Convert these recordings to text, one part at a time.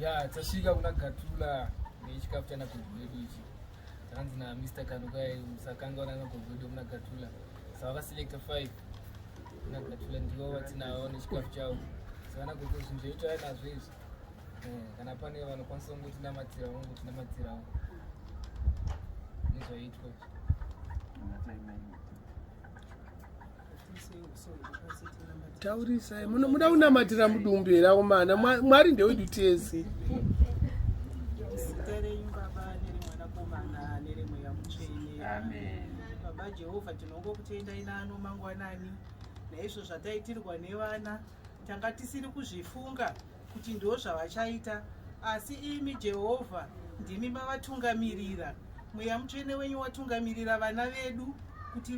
Ya, tasvika kuna Gatula nechikafu chana gogo wedu ichi. Takanzi na Mr. Kanukai musakanga wana gogo wedu muna Gatula. Saka vakaselecta 5 kuna Gatula ndivo vatinavo nechikafu chavo. Saka na gogo zvinhu zvedu tauya nazvo izvi. Eh, kana pane vanokwanisa kungotinamatira vanongotinamatirawo nezvaiitwa izvi. Taurisai, munoda kunamatira mudumbu here akomana? Mwari ndewedu tese. Zita renyu Baba neremwanakomana neremweya mutsvene. Amen. Baba Jehovha tinongokutendai nano mangwanani naizvo zvataitirwa nevana tanga tisiri kuzvifunga kuti ndo zvavachaita asi imi Jehovha ndimi mavatungamirira mweya mutsvene wenyu watungamirira vana vedu kuti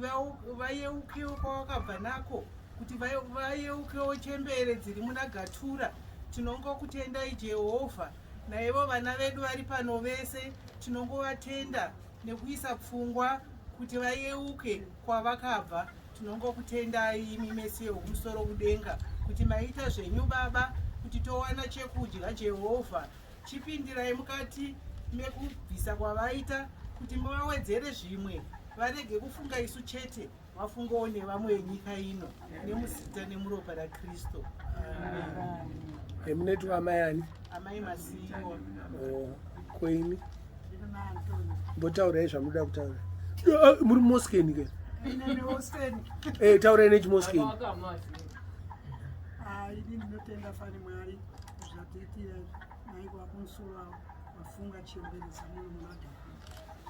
vayeukewo kwavakabva nako kuti vayeukewo chembere dziri muna Gatura. Tinongokutendai Jehovha naivo vana vedu vari pano vese tinongovatenda nekuisa pfungwa kuti vayeuke kwavakabva. Tinongokutendai imi Mesiya wekumusoro kudenga kuti maita zvenyu Baba kuti towana chekudya Jehovha. Chipindirai mukati mekubvisa kwavaita kuti muvawedzere zvimwe varege kufunga isu chete vafungewo nevamwe venyika ino nemuzita nemuropa raKristu. Amen. Munoitwa amai ani? Amai Masiyiwa. Oh, ko imi? Mbotaurai zvamunoda kutaura. Muri mumoskeni ke? Eh, taurai nechimoskeni. Ah, ini ndinotenda fani Mwari zvatiitira naiko vakumusoro avo vafunga chembere dzamuno munadhakwa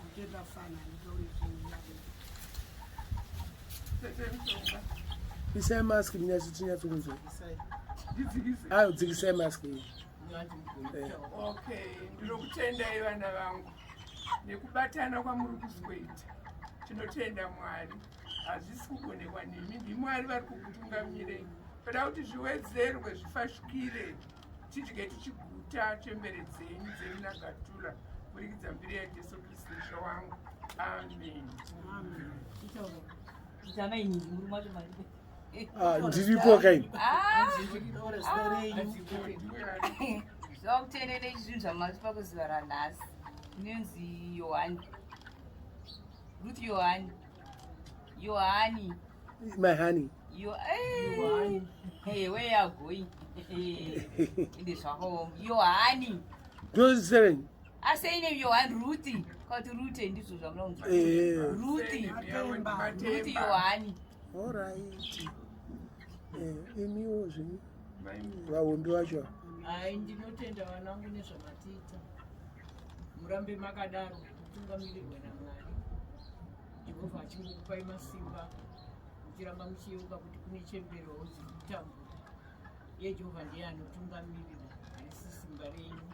ndotenda fani handitauri zvinhu yavo. Isai mask minyatso tinyatso kunzwa. Ayo dzikisai mask iyi. Okay, ndinokutendai vana vangu nekubatana kwamuri kusweta. Tinotenda Mwari, hazvisi kugonekwa nemi, ndiMwari vari kukutungamirei. Toda kuti zviwedzerwe zvifashukire, tidye tichiguta chembere dzenyu dzemunagatula kuburikidza mbiri yaJesu Kristu Ishe wangu. Amen. Ah, ndiripo kaini. Zvakutendere zvinhu zvamatipa kuzuva ranhasi. Inonzi Yohani. Ruth Yohani. Yohani. My honey. Yo, hey, hey, where you are going? Inde zvako Yohani. Ndoziseren. Asi ine Yohani Ruth. Kwati Ruth ndizvo zvamunounza. Eh. Ruth. Ruth Yohani. All right. Eh, imiwo zvenyu. Vahombe vacho. Ai ndinotenda vanangu nezvamatiita. Murambe makadaro mutungamirirwe naMwari. Jehovha achingokupai masimba muchiramba muchiyeuka kuti kune chemberewo dziri kutambura. Iye Jehovha ndiye anotungamirira, harisi simba renyu.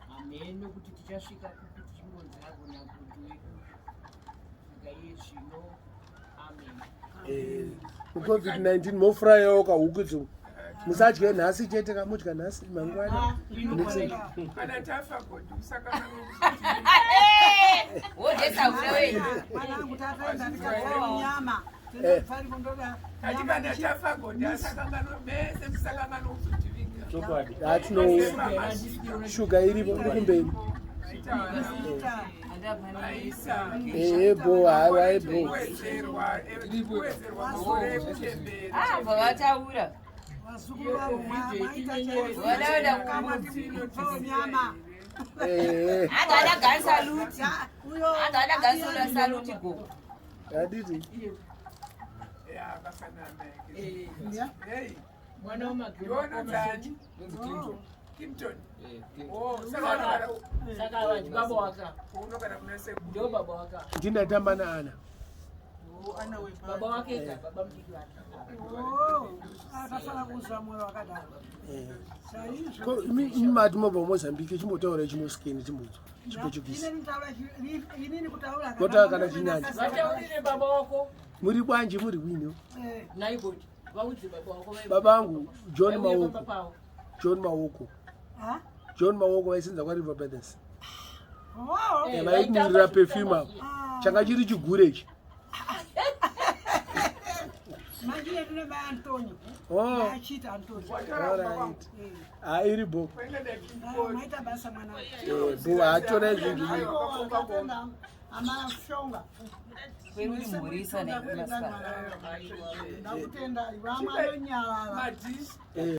Hameno kuti tichasvika kupi tichingonzi agona kuti wedu. Saka iye zvino, amen. Eh, covid-19 mofurayawo kahuku idzo musadye nhasi chete kamudya nhasi mangwana Kana tafa God usakana Mwanangu tataenda ndikadya nyama. Tinofanira kundoda Kati kana tafa God asakanganwa mese musakanganwa kuzotiviga. Chokwadi. Hatinouya. Shuga iripo iri kumberi. Ebo haiwa ebo. Kuwedzerwa kuwedzerwa makore ekuchembera. Ah, vataura. vazukuru vangu maita Vanoda nyama. Eh. Angada gun salute. Uyo Angada gun salute go. Handiti. Ya akafanana. Yeah. Hey, Mwana Ndiona wamagero. dzani? Inonzi Clinton. Kimpton. Eh, Clinton. Oh, saka unogara Saka ava ndibaba waka. unogara kuna sekuru. Ndio baba waka. Ndindatamba naana. Ana wepa. Baba wake ka baba mudiki wake. Oh, akafana kuzwa mwoyo wakadaro. Chaizvo. Ko imi imi mati mobva kuMozambique chimbotaura chimoskeni chimbonzwa. Chiportuguese. Inini kutaura inini kutaura Kutaura kana chinyanja. Vataurire baba wako Muri kwanje muri kwini. Eh, naigoti. Vaudze baba wako vai. Baba angu John vaiuye pamba Maoko. pavo. John Maoko. ha? John Maoko vaisenza kwa River Brothers. Oh. Eh, Vaikumirira vaitamba perfume apo. Ah. Changa chiri chigure ichi. Manje tine ba Antonio. Oh. Achita Antonio. Alright. Ah, iri bo. Maita basa mwana. Eh, bo hatora zvinhu. Ndatenda amashonga. Kweru ndimhurisa Ndakutenda iwe amwe anonyarara. Madhishi. Eh.